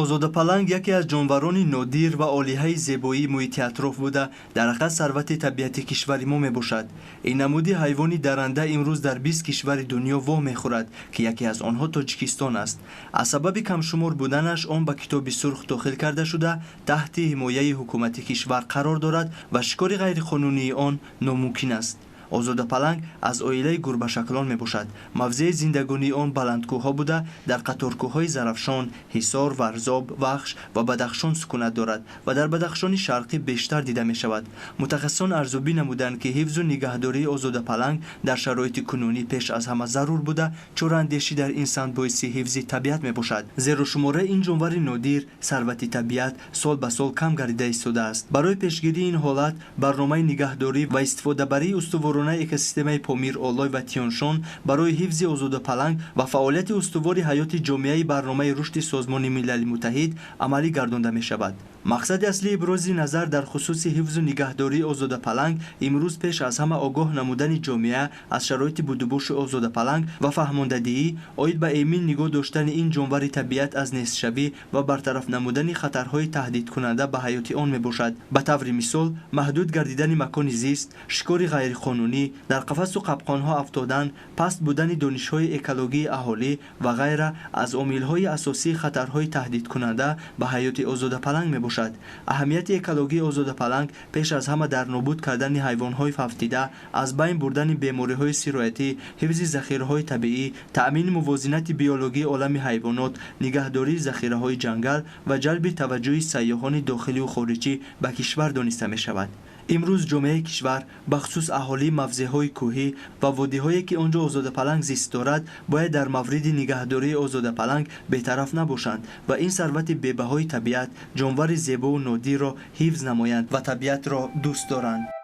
Озодапаланг яке аз ҷонварони нодир ва олиҳаи зебоии муҳити атроф буда, дар ҳақиқат сарвати табиати кишвари мо мебошад. Ин намуди ҳайвони даранда имрӯз дар 20 кишвари дунё воҳ мехӯрад, ки яке аз онҳо Тоҷикистон аст. Аз сабаби камшумор буданаш он ба Китоби сурх дохил карда шуда, таҳти ҳимояи ҳукумати кишвар қарор дорад ва шикори ғайриқонунии он номумкин аст. Озодапаланг аз оилаи гурбашаклон мебошад. Мавзеи зиндагонии он баландкӯҳҳо буда, дар қаторкӯҳҳои Зарафшон, Ҳисор, Варзоб, Вахш ва Бадахшон сукунат дорад ва дар Бадахшони Шарқӣ бештар дида мешавад. Мутахассисон арзёбӣ намуданд, ки ҳифзу нигаҳдории озодапаланг дар шароити кунунӣ пеш аз ҳама зарур буда, чораандешӣ дар ин самт боиси ҳифзи табиат мебошад. Зеро шумораи ин ҷонвари нодир, сарвати табиат сол ба сол кам гардида истодааст. Барои пешгирии ин ҳолат барномаи нигаҳдорӣ ва истифодабарии устуворона экосистемаи Помир, Олой ва Тиёншон барои ҳифзи озодапаланг ва фаъолияти устувори ҳаёти ҷомеаи барномаи рушди Созмони Милали Муттаҳид амалӣ гардонда мешавад. Мақсади аслии ибрози назар дар хусуси ҳифзу нигаҳдории озодапаланг имрӯз пеш аз ҳама огоҳ намудани ҷомеа аз шароити будубоши озодапаланг ва фаҳмондадиҳӣ оид ба эмин нигоҳ доштани ин ҷонвари табиат аз нестшавӣ ва бартараф намудани хатарҳои таҳдидкунанда ба ҳаёти он мебошад. Ба таври мисол, маҳдуд гардидани макони зист, шикори ғайриқонунӣ, дар қафасу қапқонҳо афтодан, паст будани донишҳои экологии аҳолӣ ва ғайра аз омилҳои асосии хатарҳои таҳдидкунанда ба ҳаёти озодапаланг мебошад. Аҳамияти экологии озодапаланг пеш аз ҳама дар нобуд кардани ҳайвонҳои фавтида, аз байн бурдани бемориҳои сироятӣ, ҳифзи захираҳои табиӣ, таъмини мувозинати биологии олами ҳайвонот, нигаҳдории захираҳои ҷангал ва ҷалби таваҷҷӯҳи сайёҳони дохилию хориҷӣ ба кишвар дониста мешавад. Имрӯз ҷомеаи кишвар, бахусус аҳолии мавзеъҳои кӯҳӣ ва водиҳое, ки он ҷо озодапаланг зист дорад, бояд дар мавриди нигаҳдории озодапаланг бетараф набошанд ва ин сарвати бебаҳои табиат, ҷонвари зебову нодирро ҳифз намоянд ва табиатро дӯст доранд.